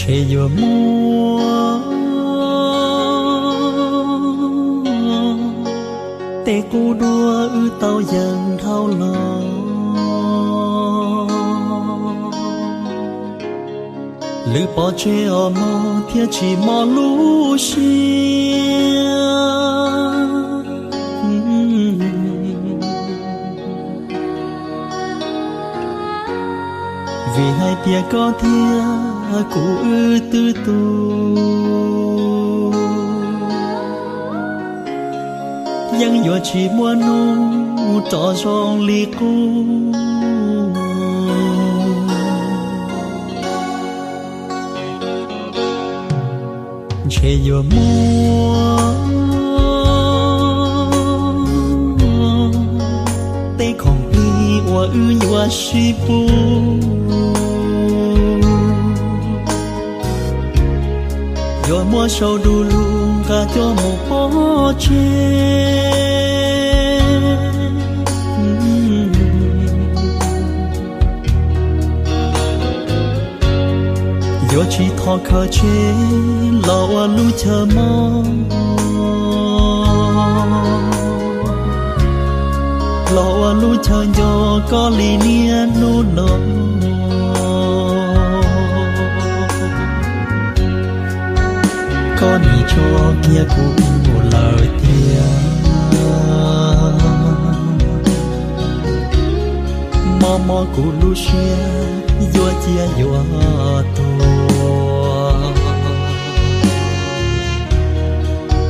Ntshe yuav muaj tej qub duab wb tau yees dhau los, lwm pov tseg os mog thiaj tsis mob lub siab. Vim hais tias koj thiab kuv wb twb tu, yeej yuav tsis muaj hnub rov zoo li qub. Ntshe yuav muaj tej khoom plig uas wb yuav sib pub, yuav muab sau du lug nqa coj mus pov tseg. Yuav tsis thov khaws tseg los ua lub chaw mob, los ua lub chaw nco koj li niaj hnub no. Koj nim tso kiag kuv mus lawm tiag, mob mob kuv lub siab yuav cia yuav tuag.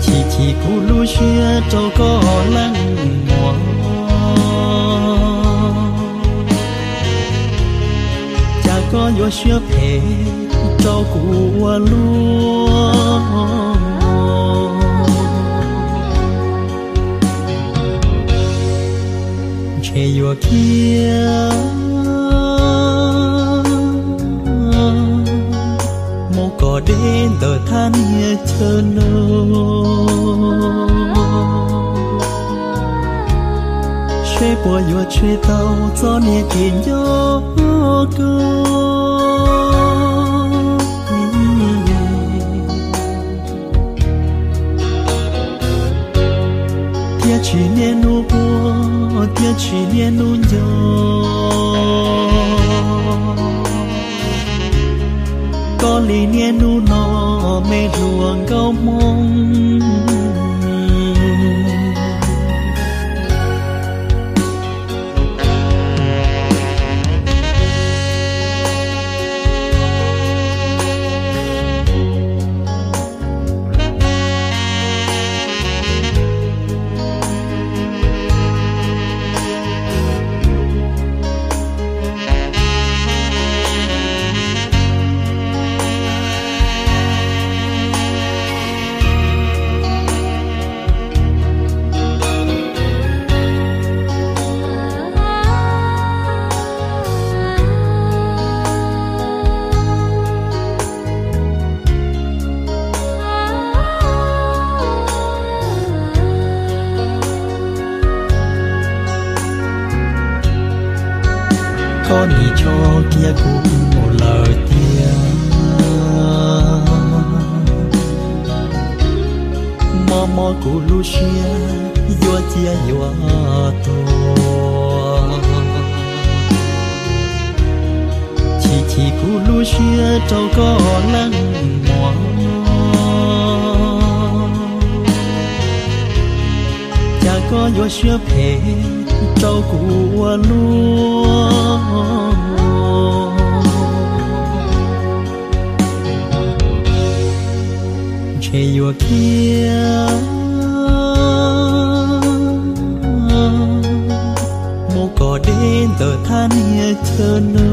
Chim chim kuv lub siab rau koj leej muam, cas koj yuav siab phem rau kuv ua luaj. Ntshe yuav khiav mus kom deb ntawm thaj niag chaw no, seb puas yuav tshem tau txoj niag kev nco koj. Thiab tsis niaj hnub quaj, thiab tsis niaj hnub nco, koj li niaj hnub no me hluas nkauj Hmoob. Koj nim tso kiag kuv mus lawm tiag, mob mob kuv lub siab yuav cia yuav tuag. Chim chim kuv lub siab rau koj leej muam, cas koj yuav siab phem rau kuv ua luaj. Ntshe yuav khiav mus kom deb ntawm thaj niag chaw no,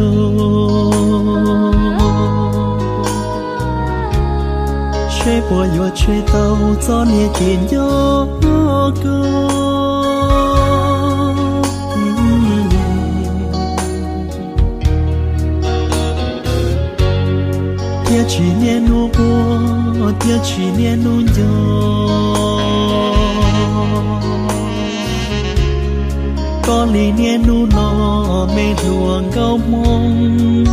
seb puas yuav tshem tau txoj niag kev nco koj. Thiab tsis niaj hnub quaj, thiab tsis niaj hnub nco, koj li niaj hnub no me hluas nkauj Hmoob.